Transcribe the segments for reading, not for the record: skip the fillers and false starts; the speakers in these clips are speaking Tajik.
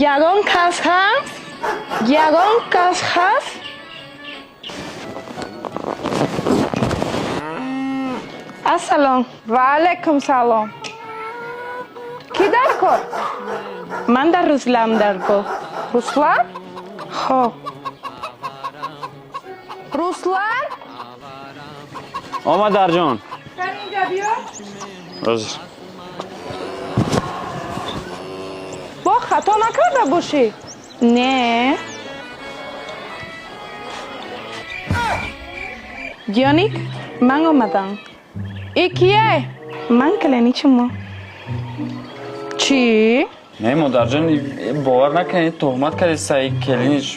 Ягон кас ҳаст? Ягон кас ҳаст? Ассалом. Ва алайкум салом. Кӣ дар кор? Ман дар Руслан дар кор. Руслан? Хо. Руслан? О, модарҷон. Кани инҷа биё. Ҳозир. Бо хато накарда бошӣ? Не. Ҷоник, ман омадам. И кие? Ман келини шумо. Чӣ? Не, модарҷон, бовар накунед, туҳмат кардед саи келиниш.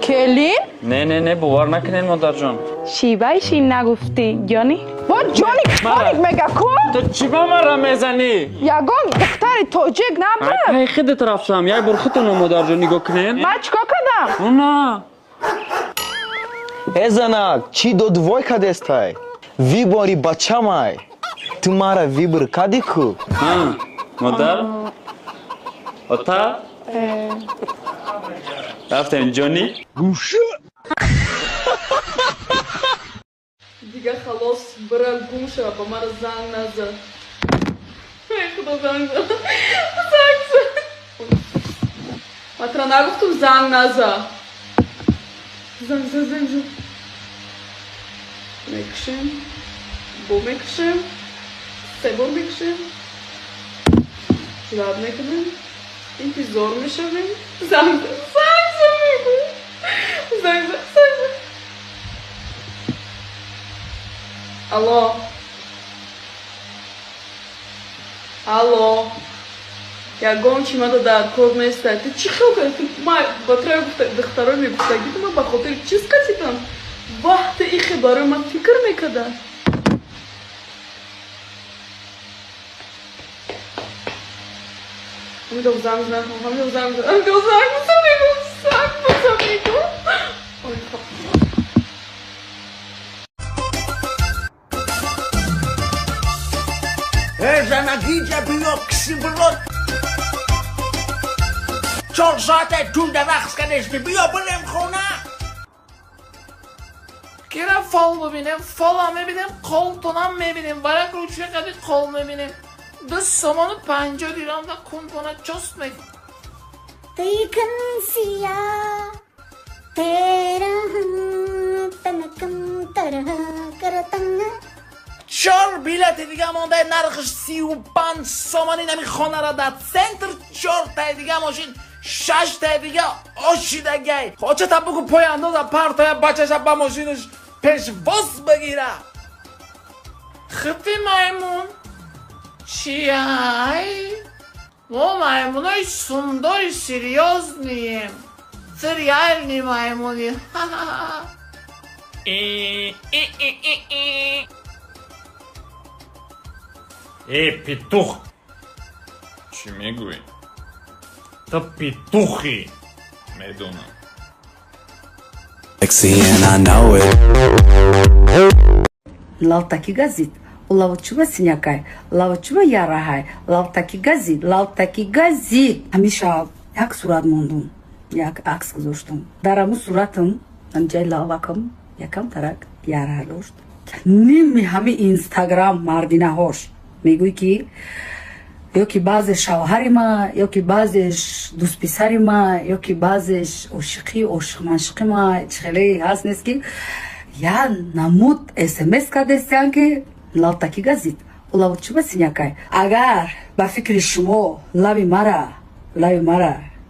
Келин? Не, не, не, бовар накунед, модарҷон. Шибай ши нагуфтӣ, ҷони? Бо ҷоник ҷоник мега ку? Ту чӣ ба мара мезанӣ? Ягон духтари тоҷик набуд? Ай, худат рафтам. Як бор худтон, модарҷон, нигоҳ кунед. Ман чикор кардам? На. Э, занак, чӣ додвой кадестай? Выбори бачамай. Ту мара выбор кади ку? Ҳа, модар? Ота? Рафтем, ҷони? Дига халос, бира гум шава, ба мара занг назад. Эй, худо, занг зад. Занг зад. Матра нагуфтум, занг назад. Занг зад, занг зад. Мекушем, бо мекушем, се бор мекушем, ждать мекунем, интизор мешавем. Занг зад, занг зад мегӯ. Занг зад, занг зад. Алло. Алло. Ягон чи мада дар кор нестай. Ту чӣ хел кардӣ? Ту ма ба троя гуфта, духтаро мегуфтагӣ, ту ма ба хотири чиз қатидам? Ваҳ, ту ихе барои ман фикр мекарда. Ҳамидов занг зад, ҳамидов занг зад, ҳамидов занг зад, мегӯ, занг зад, мегӯ. Ой, хоб. Э, занагиҷа биё, кисиброд. 4 соате тунда рақс кардести, биё бирем хона. Кира фол бибинем, фолам мебинем, қолтонам мебинем, варақ ручка қади қол мебинем. 2 сомону 50 дирам да кунтона чост мек. Тыйкын сия тераҳ танакам тараҳ каратанг. Чор билети дига монда, нархш 35 сомони. Нами хонара дар центр, чортаи дига мошин, шаштаи дига ошидагай. Хочата бугу, пояндоза партоя, бачаша ба мошинаш пешвоз бигира. Хити маймун. Чиай? Мо маймунои сумдори серьёзный ем. Ты реальный маймуни. И, и, и, и, и. Э, петух! Чӣ мегӯӣ? Ту петухӣ! Медонам. Sexy and I know it. Лавтаки газид. Лавчуба синякай, лавчуба яраҳай, лавтаки газид, лавтаки газид. Ҳамеша як сурат мондум, як акс гузоштум. Дар ҳамун суратам, ҳамҷаи лавакам, якам тарак яра дошт. Ними ҳами Инстаграм мардинаҳош мегӯй, ки ё ки баъзе шавҳари ма, ё ки баъзеш дӯстписари ма, ё ки баъзеш ошиқӣ, ошиқманшиқи ма, хеле ҳаст нест, ки я намуд смс кардестиян, ки лавтаки газид, лавчуба синякай. Агар ба фикри шумо лаби мара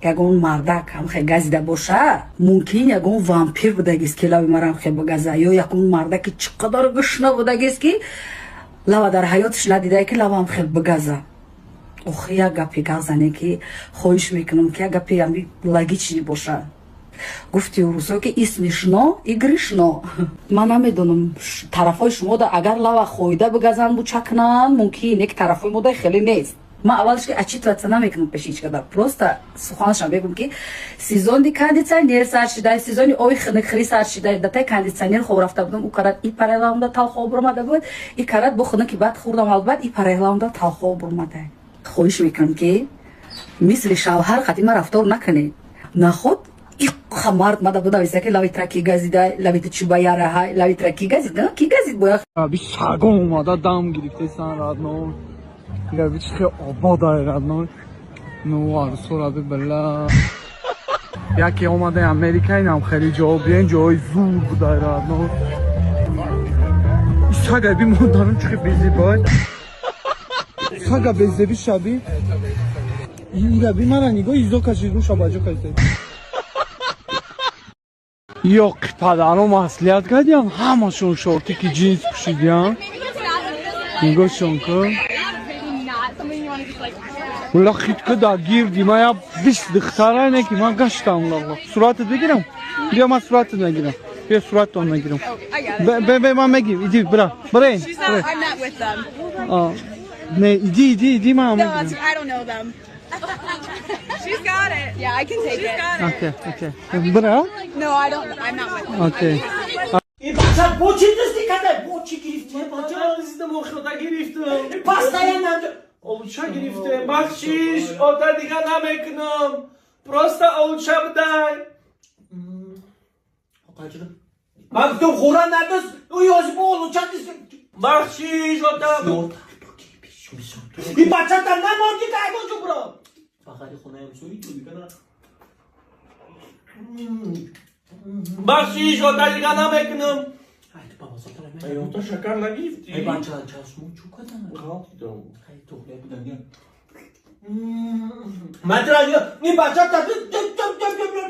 ягон мардак ҳамхе газида боша, мумкин ягон вампир будагист, ки лаби мара ҳамхе бигаза, ё ягон мардаки чӣ қадар гушна будагист, ки лава дар ҳаёташ надидае, ки лава ҳамхел бигаза. Охи, як гапи гап зане, ки хоҳиш мекунам, ки як гапи ами логичный боша. Гуфти русо, ки и смешно, и грешно. Ман намедонам, тарафҳои шумода агар лава хоида бигазанд, бучакнанд, мумкин, не ки тарафҳои мода хеле нест. Ман аввалш ки отчитываться намекунам пеши ҳеч када, просто суханашам бегум, ки сезони кондитсионер сар шида, сезони оби хунукхӯрӣ сар шида, датай кондитсионер хоб рафта будам, ӯ карат и парайлавамда талхо буромада буд, и карат бо хунуки баъд хӯрдам, албат и парайлавамда талхо буромада. Хоҳиш мекунам, ки Мисли шавҳар қати ма рафтор накунед. Наход иқа мард мада бунависа, ки лави тра ки газида, лави ту чуба яраҳай, лави тра ки газида, ки газид боя. Би сагон омада дам гирифтесан, родной. Би чи хел ободай, родной. Ну арсора би била. Яке омадаи Америка, инам хеле ҷо биен, ҷои зур будай, родной. Сага би модарам чихи безебай. Сага безеби шаби. Ира би мара нигоҳ изо кашид, руша баҷо кашид. Ёқ, падаром маслиҳат кардиям, ҳамашон шортики ҷинс пӯшидиям. Нигоҳшон кун. Ула хитка да гирди ма я 20 духтара не ки ман гаштам ла. Суратат бигирам? Биё, ман суратат мегирам. Биё, сурататон мегирам. Бе, бе, ман мегирам. Иди, бира. Бирен. I'm not with them. Не, иди, иди, иди, ман мегирам. I don't know them. She's got it. Yeah, I can take it. She's got Okay, okay. Бира? No, I don't. I'm not with them. Okay. Ин бача бо чӣ дӯстӣ карда? Бо чӣ гирифтӣ, бача? Зидам охирота гирифтам. Постоянно Олуча гирифтем. Бахшиш, ота, дига намекунам. Просто олуча бидай. Ман гуфтам, хӯра надост, ӯ ёзи бо олуча дӯст. Бахшиш, ота. Ин бачата намонди ка ягон ҷо буро. Бағали хонаям сои ту дигана. Бахшиш, ота, дига намекунам. Ай, ту бабазотара Ай, ота, шакар нагирифтӣ? Ай, бача, чашму чӯ кадан? Ғалтидам. Ай, туғлия будан. Ман тура ин бачата.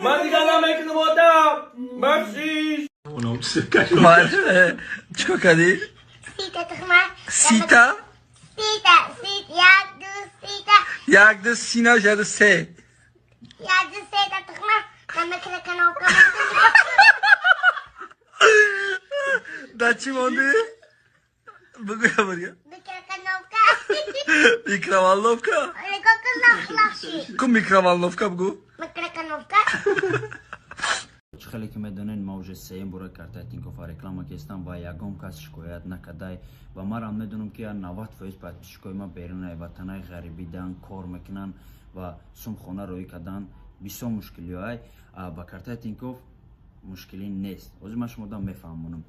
Ман дига намекунам, ота. Бахшиш. چیکار کردی؟ 30 تا تخمه. 30 تا؟ 30 تا، 30، یک، دو، 30 تا. یک، دو، 30 نه، یک، دو، سه. یک، دو، سه تا تخمه در میکروکانوکا. در چی موندی؟ بگو یه بار دیگه. میکروکانوکا. Микроволновка. نگاه کن، لخ لخشی. کو микроволновка بگو. میکروکانوکا. Чӣ хеле ки медонед, ма уже сеюм бора картаи Тинькоффа реклама кестам ва ягон кас шикоят накардай. Ва марам медонам, ки 90% подписчикои ма берунаи ватанаи ғарибидан кор мекунанд ва сумхона роӣ кардан бисёр мушкилиҳоай. Ба картаи Тинькофф мушкилӣ нест. Ҳозир ман шумода мефаҳмонам.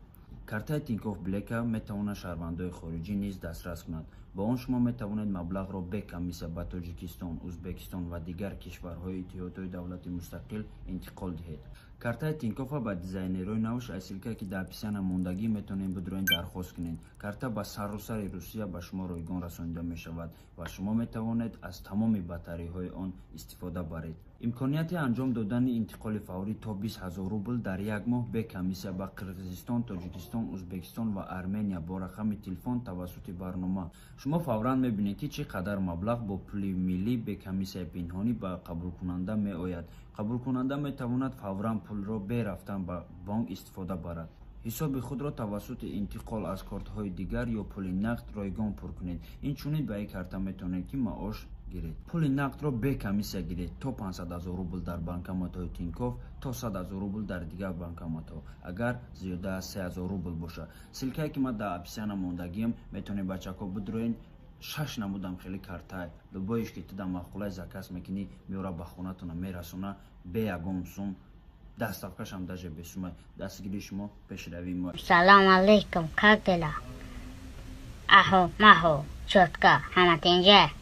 Картаи Тинькофф Блека метавонад шаҳрвандои хориҷӣ низ дастрас кунад. Бо он шумо метавонед маблағро бе комиссия ба Тоҷикистон, Ӯзбекистон ва дигар кишварҳои Иттиҳодҳои давлати мустақил интиқол диҳед. Картаи Тинькоффа ба дизайнерҳои навш аз ссылка, ки дар описания мондагӣ, метавонед бидуроен, дархост кунед. Карта ба саросари Русия ба шумо ройгон расонида мешавад ва шумо метавонед аз тамоми бартариҳои он истифода баред. Имконияти анҷом додани интиқоли фаврӣ то 20 000 рубл дар як моҳ бе комиссия ба Қирғизистон, Тоҷикистон, Ӯзбекистон ва Армения бо рақами телефон тавассути барнома. Шумо фавран мебинед, ки чӣ қадар маблағ бо пули миллӣ бе комиссияи пинҳонӣ ба қабулкунанда меояд. Қабулкунанда метавонад фавран пулро бе рафтан ба бонк истифода барад. Ҳисоби худро тавассути интиқол аз кортҳои дигар ё пули нақд ройгон пур кунед. Инчунин ба ин карта метавонед, ки маош гиред. Пули нақдро бе комиссия гиред то 500 000 рубл дар банкоматҳои Тинькофф, то 100 000 рубл дар дигар банкоматҳо, агар зиёда аз 3000 рубл бошад. Ссылкае, ки ман дар описания мондагиам, метавонед, бачако, бидуроен. Шаш намудам хеле картае, любоиш ки ту дар маъқулай, заказ мекунӣ, меора, ба хонатона мерасона бе ягон сум. Доставкашам даже бесумай. Дастгирии шумо пешравии мо. Салом алейкум, как дела? Ахо, махо, чётко, ҳама тинҷа.